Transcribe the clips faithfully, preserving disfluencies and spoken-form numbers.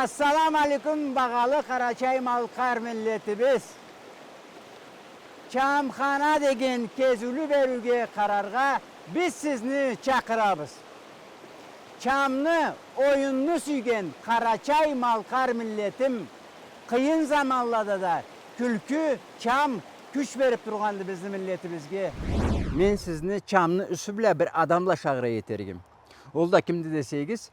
Ассаламу алейкум, багъалы къарачай-малкъар миллетибиз. Чамхана деген кезиулю бериуге къараргъа биз сизни чакъырабыз. Чамны, оюнну сюйген къарачай-малкъар миллетим, къыйын заманлада да кюлкю, чам кюч берип тургъанды бизни миллетибизге. Мен сизни чамны юсю бла бир адам бла шагъырей этеригим. Ол да кимди десегиз,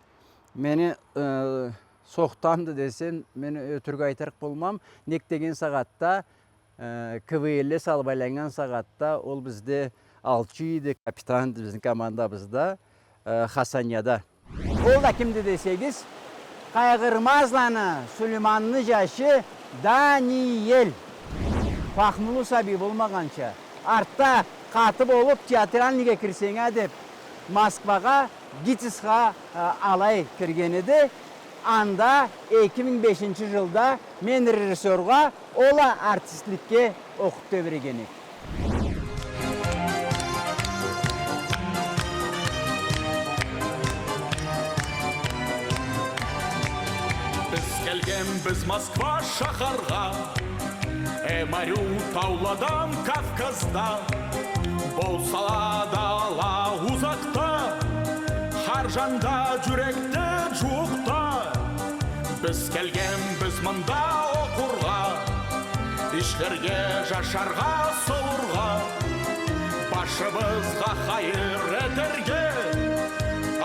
мени, э, сохтамды десем, мен ётюрюк айтырыкъ болмам. Нек деген сагъатда, э, К В Л-ле салып айланнган сагъатда ол бизде алчы эди, капитан эди бизни командабызда, э, Хасанияда. Ол да кимди десегиз, Къайгъырмазланы Сулейманны жашы Даниэль. Фахмулу сабий болмагъанча, артда къаты болуп, театральныйге кирсенг а деп, Москвагъа ГИТИС-ха, э, алай кирген эди. Анда эки минг бешинчи жылда мен режиссёргъа, ол а артистликге окъуп тебиреген эди. Биз келгенбиз Москва шахаргъа, эм ариу тауладан Кавказда. Болса да дала узакъда, хар жанда, жюрекде, жууукъда. Биз келгенбиз мында окъургъа, ишлерге, жашаргъа, солургъа, башыбызгъа хайыр этерге,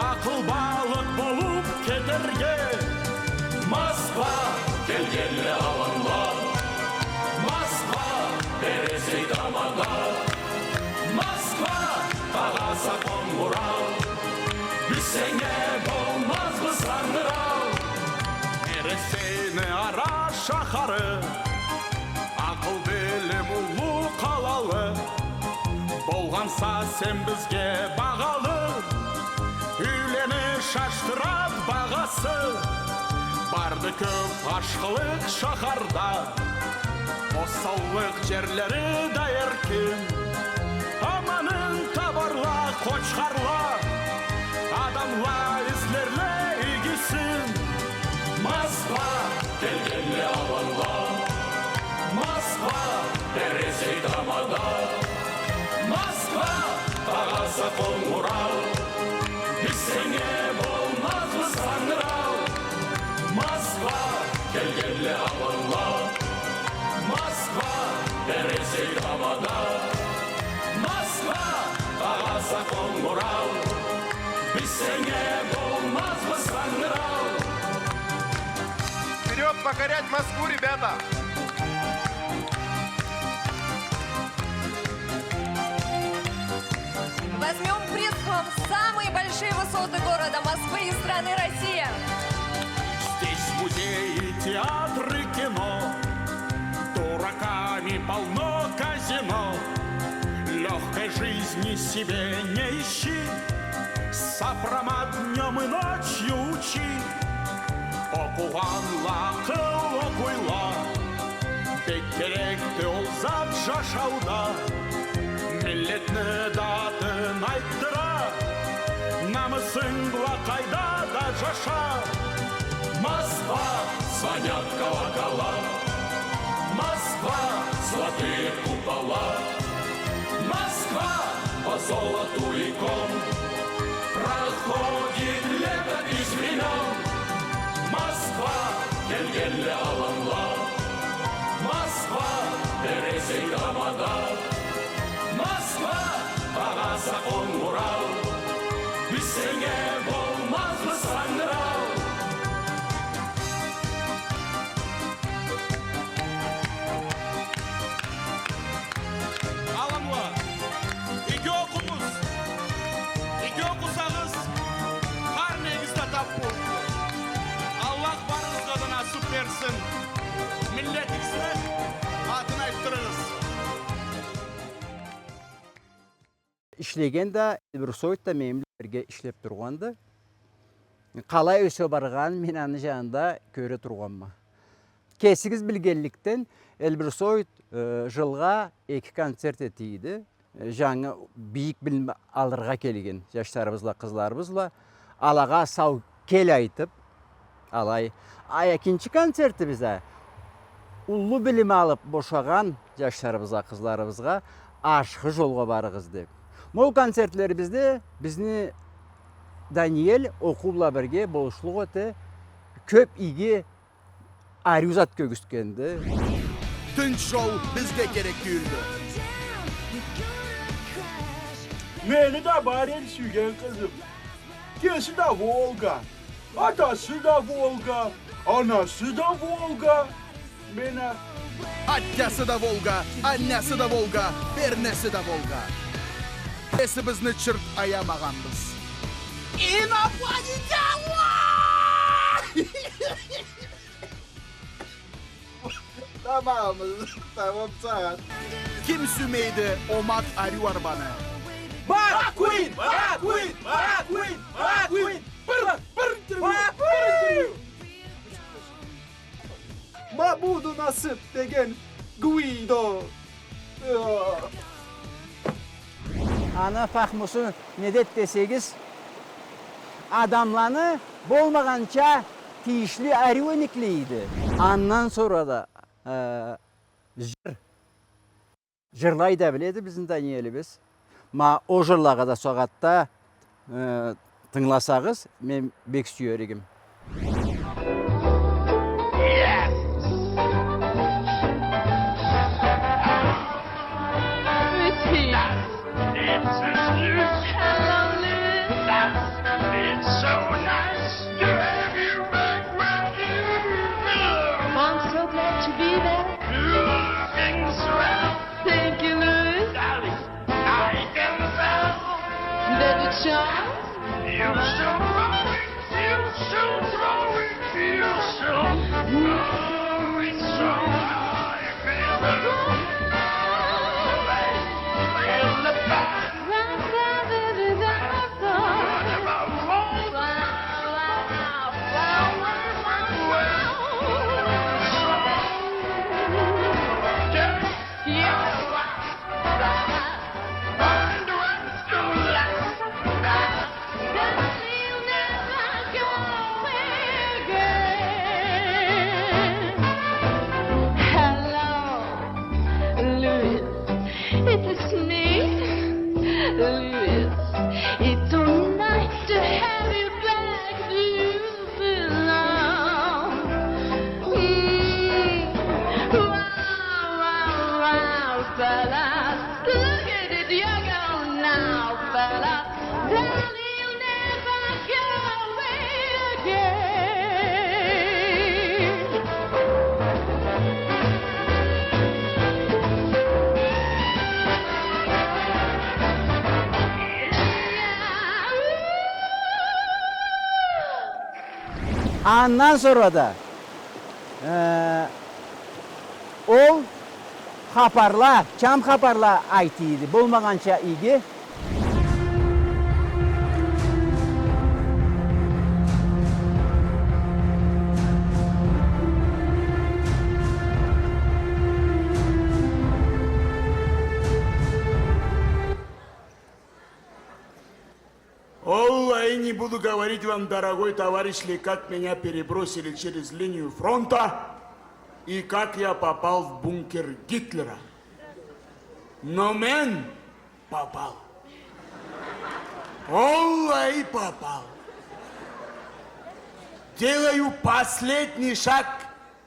акъылбалыкъ болуп кетерге. Москва, келгенле, аланла, Москва, бересей тамада. Москва, къагъаса къонгурау, биз сеннге болмазбыз сангырау. Эресейни ара шахары, акъыл, билим уллу къалалы. Болгъанса сен бизге багъалы, юйлени шашдырат багъасы. Барды кёп ашхылыкъ шахарда, осаллыкъ жерлери да эркин. Аманын табарла къочхарла, адамла излерле игисин. Москва, келгенле, аланла, Москва, бересей тамада. Москва, къагъаса къонгурау, биз сеннге болмазбыз сангырау. Москва, келгенле, аланла, Москва, бересей тамада. Москва, къагъаса къонгурау, биз сеннге болмазбыз сангырау. Вперёд покорять Москву, ребята! Возьмём приз с самой большой высоты города Москвы и страны Россия. Здесь музеи, театры, кино, дураками полно казино. Лёгкой жизни себе не ищи, сопромат днём и ночью учи. Окъугъанла акъыл окъуйла, бек керекди ол зат жашауда. Миллетни да атын айтдыра, намысынг бла къайда да жаша. Москва, звонят колокола, Москва, золотые купола, Москва, по золоту икон проходит летопись времён. Москва, келгенле, аланла, Москва, бересей тамада. Москва, къагъаса къонгурау, биз сеннге болмазбыз сангырау. Аланла, иги окъугъуз, иги окъусагъыз, хар негиз да тап боллукъду. Аллах барыгъызгъа да насып берсин. Миллетигизни атын айтдырыгъыз. Ишлеген да, Эльбрусоид да мени бла бирге ишлеп тургъанды. Къалай ёсе баргъанын мен аны жанында кёре тургъанма. Кесигиз билгенликден, Эльбрусоид, э, жылгъа эки концерт эте эди. Э, жангы бийик билим алыргъа келген жашларыбыз бла, къызларыбыз бла. Алагъа сау кел айтып, Алай. А экинчи концертибиз а уллу билим алыб бошагъан джашларыбызгъа, къызларыбызгъа «Ашхы джолгъа барыгъыз» деб. Ма ол концертлерибизде бизни Даниэль окъуу бла бирге болушлукъ эте, кёб иги ариу зат кёргюзтгенди. Тынч джол бизге керек тюйюлдю. Мени да бар эди сюйген къызым. Кеси да Волга. Атасы да Волга. Анасы да Волга. Мен а. Атасы да Волга, анасы да Волга, бернеси да Волга. Кесибизни чырт аямагъанбыз. Инопланетянла! Тамам, тамам сагъат. Ким сюймейди омакъ ариу арбаны? Маккуин! Маккуин! Маккуин! Маккуин! Бир, бир интервью! Бир интервью! Ма буду насыб деген Гуидо. Аны фахмусу неди десегиз, адамланы болмагъанча тийишли ариу эниклейди. Андан сора да, э, джыр. Джырлай да биледи бизни Даниэлибиз. Ма ол джырлагъа да сагъатда, э, тынгыласагъыз, мен бек сюер эдим. I'm so glad to be back. You're looking swell. Thank you, Louis. Darling, I can tell. There's a chance. You should throw it, you should throw it, you should throw it so high. Feel the, feel the fire. Hello, Louis. It is me, Louis. It's so nice to have you back, do you belong? Mm. Wow, wow, wow, fellas. Look at it, you go now, fellas. Darling, you'll never go away again. Андан сора да, э, ол хапарла, чам хапарла айта эди, болмагъанча иги. Оллахи, не буду говорить вам, дорогой товарищ, ли, как меня перебросили через линию фронта и как я попал в бункер Гитлера. Но мен попал. Оллахи, попал. Делаю последний шаг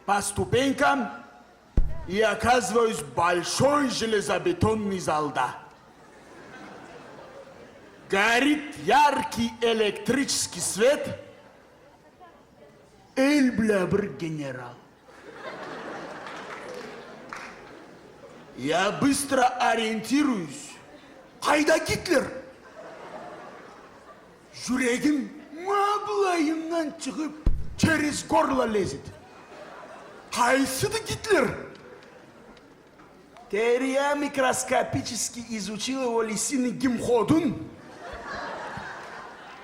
по ступенькам и оказываюсь в большой железобетонный залда. Горит яркий электрический свет, эл бла бир генерал. Я быстро ориентируюсь. Къайда Гитлер? Джюрегим ма былайындан чыгъыб, через горло лезет. Къайсыды Гитлер? Теперь я микроскопически изучил его лисиный гимходун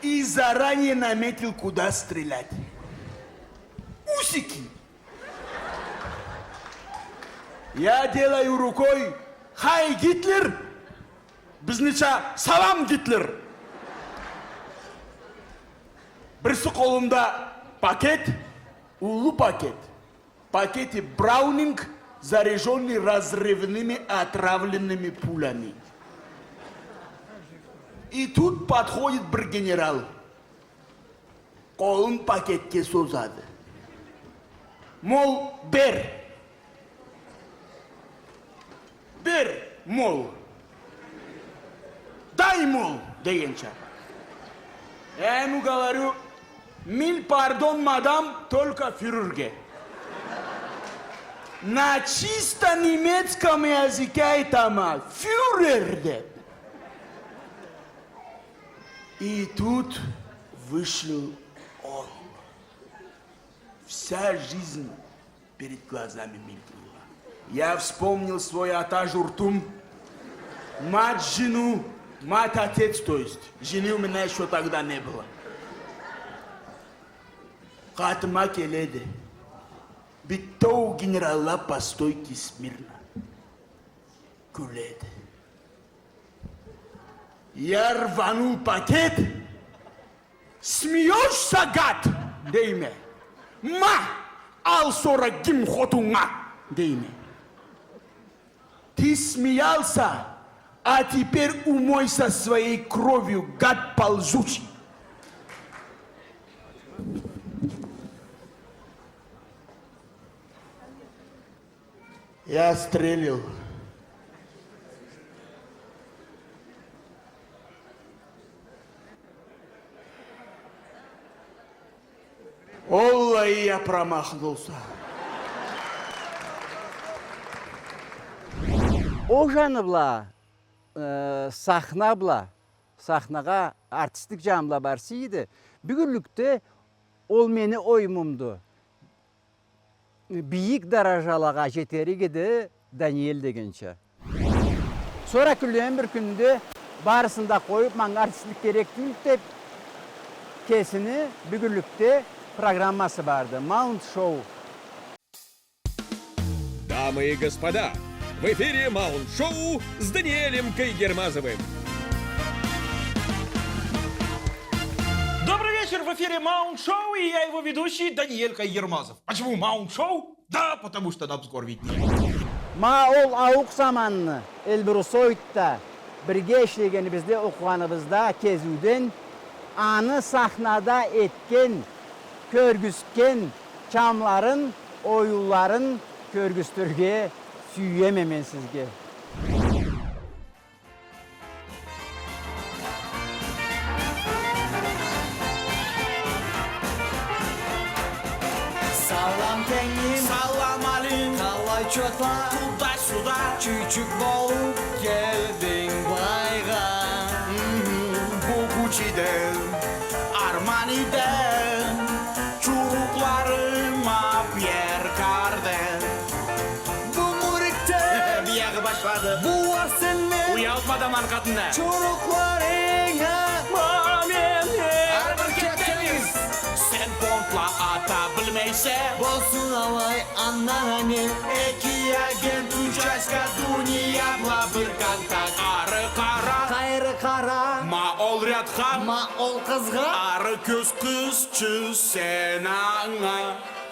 и заранее наметил, куда стрелять. Усики. Я делаю рукой «Хай, Гитлер!» Бизнича «Салам, Гитлер!» Бирси къолумда пакет, Уллу пакет. Пакети Браунинг, заряжённый разрывными отравленными пулями. И тут подходит бир генерал. Къолун пакетге созады. Мол, бер. Бер, мол. Дай, мол, дегенча. Я ему говорю: «Миль пардон, мадам, только фюрерге». На чисто немецком языке айтама: «Фюрер», деп. И тут вышел он. Вся жизнь перед глазами мелькнула. Я вспомнил свой ата журтум, мать, жену, мать, отец, то есть. Жены у меня ещё тогда не было. Къатыма келеди. Битеу генералла по стойке смирно. Кюледи. Я рванул пакет. «Смеёшься, гад?» — дейме. «Ма, ал сора гим хотунга», — дейме. «Ты смеялся, а теперь умойся своей кровью, гад ползучий». Я стрелил. Оллахи, я промахнулся. Ол жаны бла, э, сахна бла, сахнагъа артистлик жаны бла барса эди, бюгюнлюкде ол мени оюмумду. Бийик даражалагъа жетерик эди Даниэль дегенча. Сора кюнледен бир кюнде барысын да къоюп, манга артистлик керек тюйюлдю деп, кесини бюгюнлюкде программасы барды. Маунт Шоу. Дамы и господа, в эфире Маунт Шоу с Даниэлем Кайгермазовым. Добрый вечер, в эфире Маунт Шоу, и я его ведущий Даниэль Кайгермазов. Почему Маунт Шоу? Да потому что нам скоро ведь не... Ма ол ауукъ заманны Эльбрусоидда бирге ишлегенибизде, окъугъаныбызда кезиуден аны сахнада этген, кёргюзтген чамларын, оюнларын кёргюзтюрге сюеме мен сизге. Салам, тенгим. Салам, алим. Къалай чотла? Туда-сюда. Чючюк болуп келдинг былайгъа. Мгм. Бу Гуччиден, Арманиден, чурукъларыма Пьер Карден. Бу Мурикден. Биягъы башлады. Бу Арсенден. Уялтма да ман къатында. Чурукъларынга. Ма мен. Ары бир кетигиз. Сен понтла ата билмейсе. Болсун алай, андан а не. Эки агент, участка, дуния бла бир контакт. Ары къара. Къайры къара. Ма ол рядха. Ма ол къызгъа. Ары кёз, къызчы, сен анга.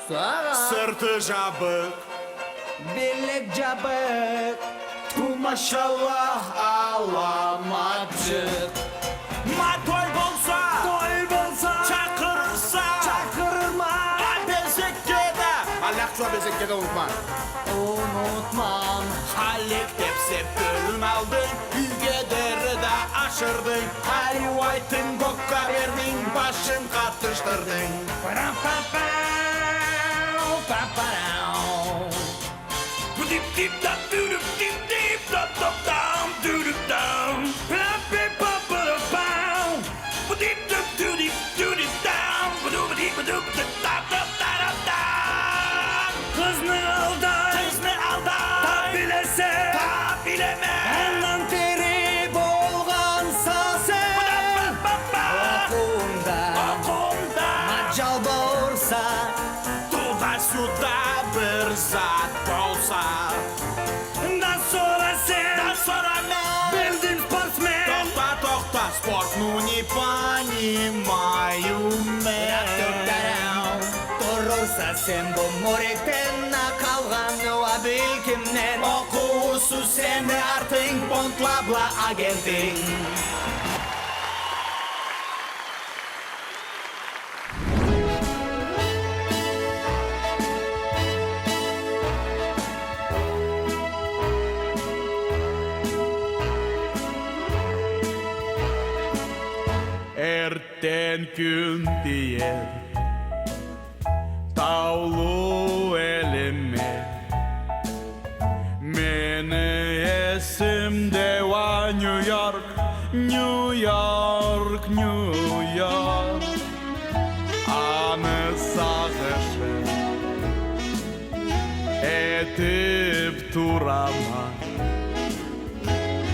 Сагъа. Сырты жабыкъ. Белек жабыкъ. Ту машаллах, аламатчыкъ. Ма той болса. Той болса. Чакъырырса. Чакъырырма. А безекге да. Аллах чуа безекге да унутма. Унутмам. Халек деп сеп тёлюн алдынг. Юйге дери да ашырдынг. Али уайтын бокка бердинг. Башын къатышдырдынг. Парам-пам-пау, пам-парау. Бу дип-дип-дап, дюрюп, дип-дип, доп-доп-дам, дюрюп-дам. Пам-пам-пам-парам-пау. Бу дип-дип, дю-дип, дю-дип-дам. Бу ду-бу-дип, бу ду-бу-дип, дап-дап-дарап-дам. Къызны алдай. Къызны алдай. Тап билесе. Тап билеме. Андан тери болгъанса сен. Ба-да-ба-ба-ба. Окъуунда. Окъуунда. Маджал болса. Туда-сюда бир зат болса. Да сора сен. Да сора мен. Билдим спортсмен. Тохта, тохта, спортну не понимаю мен. Турурса Къорекден а къалгъан уа билкимден, окъуурсуз сен да артынг понтла бла агентинг. Эртден кюн тиер таулу элиме. Мени эсимде уа Нью-Йорк, Нью-Йорк, Нью-Йорк. Аны сагъышын этип турама.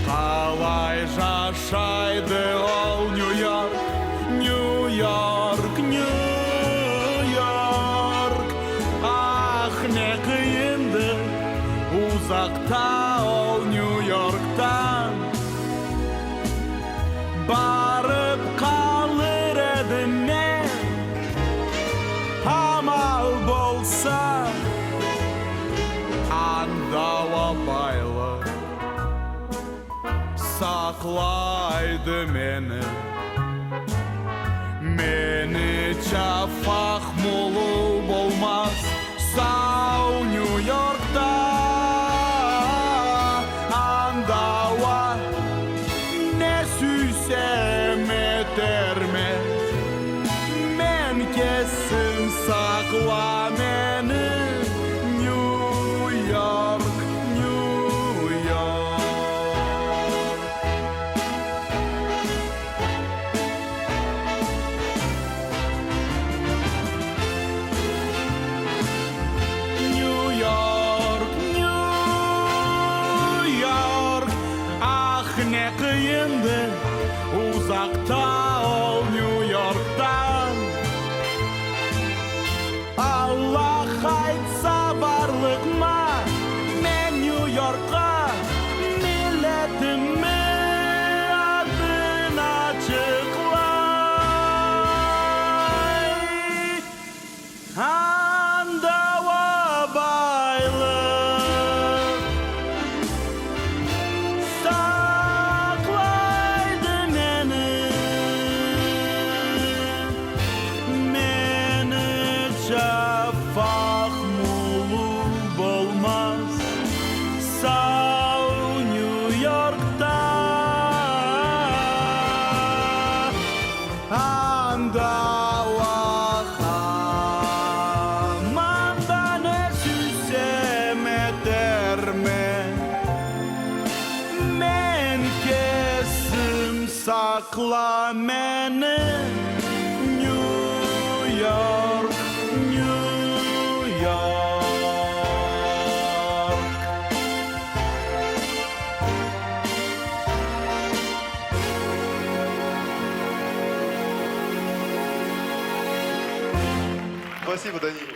Къалай жашайды ол Нью-Йорк, Нью-Йорк, Нью-Йорк. Ах, не къыйынды узакъда ол Нью-Йоркдан. Барып къалыр эдим мен, амал болса, анда уа байлыкъ сакълайды мени. Менича фахмулу болмаз сау Нью-Йоркда. Анда уа не сюйсем этерме. Мен кесим, сакъла мени, Нью-Йорк, Нью-Йорк. Нью-Йорк, Нью-Йорк, ах, не къыйынды узакъда ол Нью-Йоркдан. Аллах айтса, барлыкъма мен Нью-Йоркъгъа, миллетими адын ачыкълай. Анда уа байлыкъ сакълайды мени. Менича фахмулу болмаз сау Нью-Йоркда. Анда уа хаманда не сюйсем этерме. Мен кесим, сакъла мени, Нью-Йорк, Нью-Йорк. Спасибо, Даниил.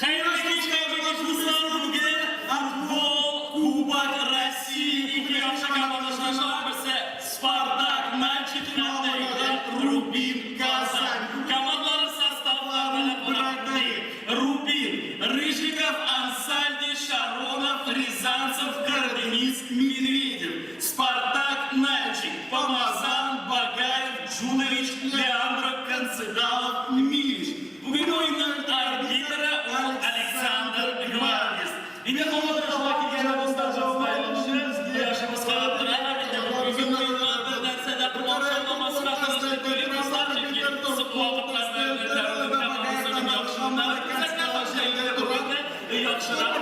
Хайырлы кече, къарнашлыкълар, бюгюн футбол, Кубок России, эки яхшы команда ышанышалла, бириси Спартак Нальчик, Рубин Казань. Командаланы составлары былай. Рубин: Рыжиков, Ансальди, Шаронов, Рязанцев, Карденис, Медведев. Спартак Нальчик: Помазан, Багаев, Джунович, Леандро, Канцедалов, Милич. Бюгюн оюнну арбитры ол Александр Гвардиец. Иги къолларыбызгъа келген достларыбыз, яхшыбыз къарап тура. Бюгюн оюнда бир нерсе да къылмагъа болмаз, къардашлар, бюгюн достлар, чюнки сокъ уакъытлада яхшылыкъ, яхшылыкъ. Яхшылыкъ.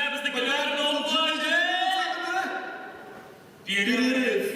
Бла, бизникиле ногъай. Перерыв.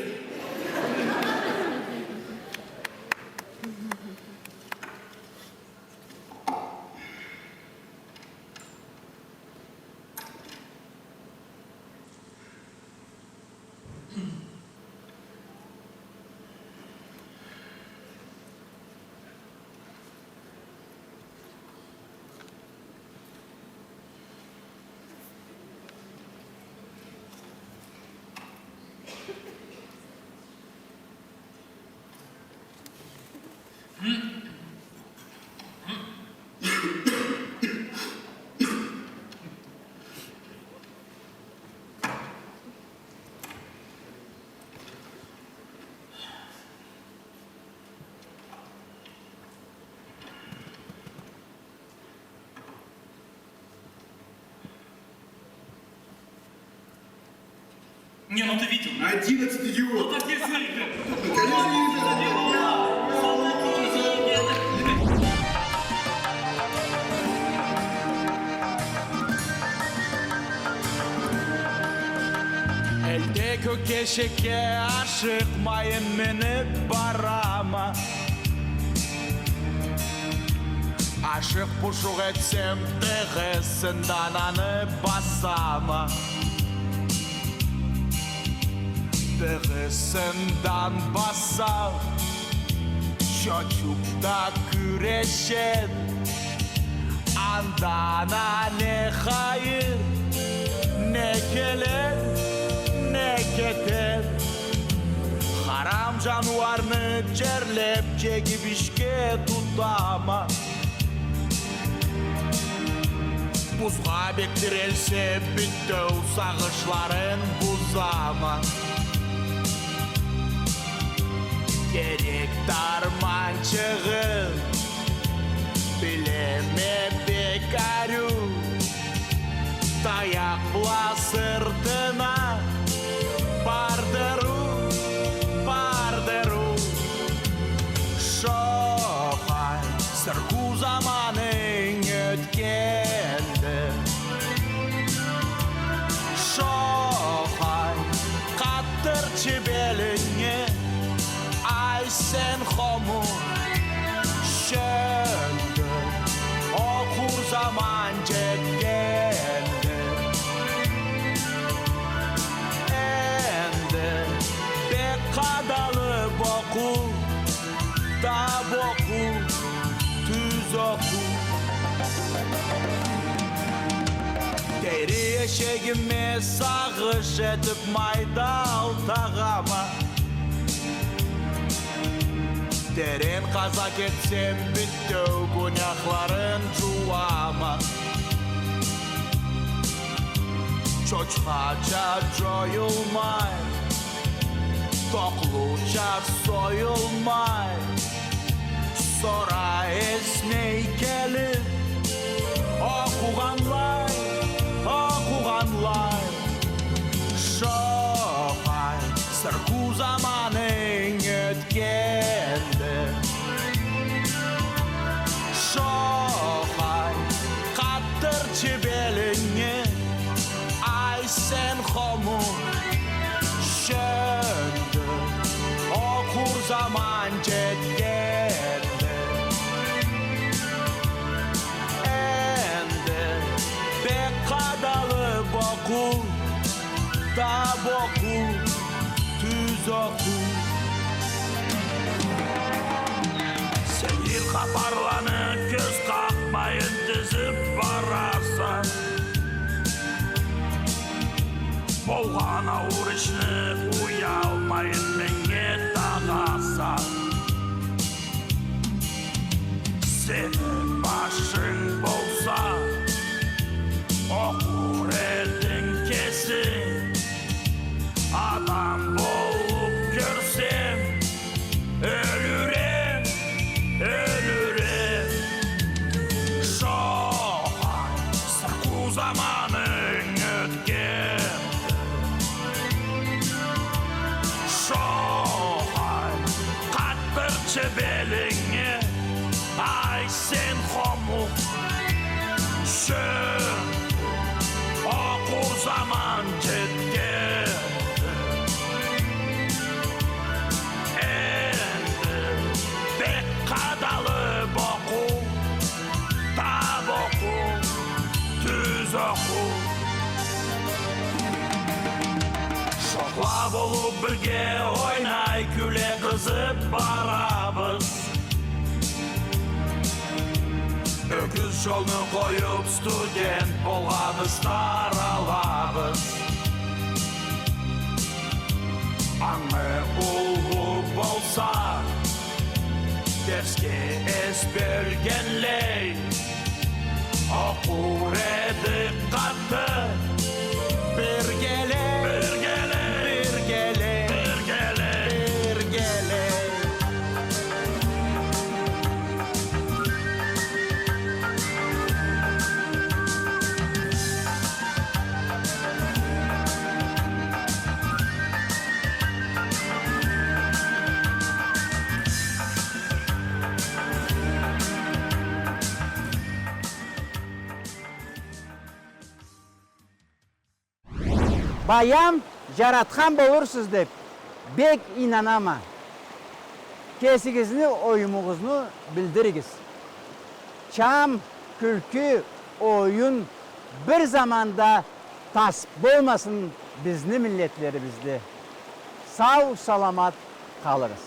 Не, ну ты видел. Одиннадцать, идиот. Ну так я смотри, блин. Конечно, не видел. Элде кёк эшекге ашыкъмайын минип барама. Ашыкъ-пушукъ этсем, тыгъысындан аны басама. Тыгъысындан бассам, чочукъ да кюрешед. Андан а не хайыр, не келед, не кетед. Харам жаныуарны джерлеп, джегип ишге тутама. Бузгъа бек тирелсе, бютеу сагъышларын бузама. Керек дарманчыгъын билеме бек ариу. Таякъ бла сыртына бардырыу, бардырыу. Шохай, сыргъыу заманынг ётгенди. Шохай, къатдырчы белинги, ай сен хомур чёндю. Окъур заман Эшегиме сагъыш этип майдалтагъама. Терен къаза кетсем, бютеу гюнахларын джууама. Чочхача джоюлмай, токълуча союлмай, сора эсме келип, окъугъанлай, окъугъанлай. Шохай, сыркъыу заманынгы ётгенди. Шохай, къатдырчы белинги, ай сен хомух, шёндю, окъур заман джетгенди. Энди бек къадалып окъу, тап окъу, тюз окъу. Сейир хапарланы кёз къакъмайын тизип бараса, болгъан ауур ишни уялмайын меннге тагъаса. Сени башынг болса, окъур эдинг кесинг. Адам болуп кёрсем, ёлюрем, ёлюрем. Шохай, сыркъыу заманынгы ётген. Шохай, къатдырчы белинги, ай сен хомух, шёндю, окъур заман джетгенди. Энди бек къадалып окъу, тап окъу, тюз окъу. Шохла болуп бирге ойнай, кюле, къызып барабыз. Ёкюз джолну къоюп, студент болгъабыз, таралабыз. Ангы уллу болса, дерсге эс бёлгенлей, окъур эдик къаты. Биргелей, биргелей, биргелей, биргелей, биргелей. Баям, джаратхан болурсуз деп бек ийнанама. Кесигизни оюмугъузну билдиригиз. Чам, кюлкю, оюн бир заманда тас болмасын бизни миллетлерибизде. Сау-саламат къалыгъыз.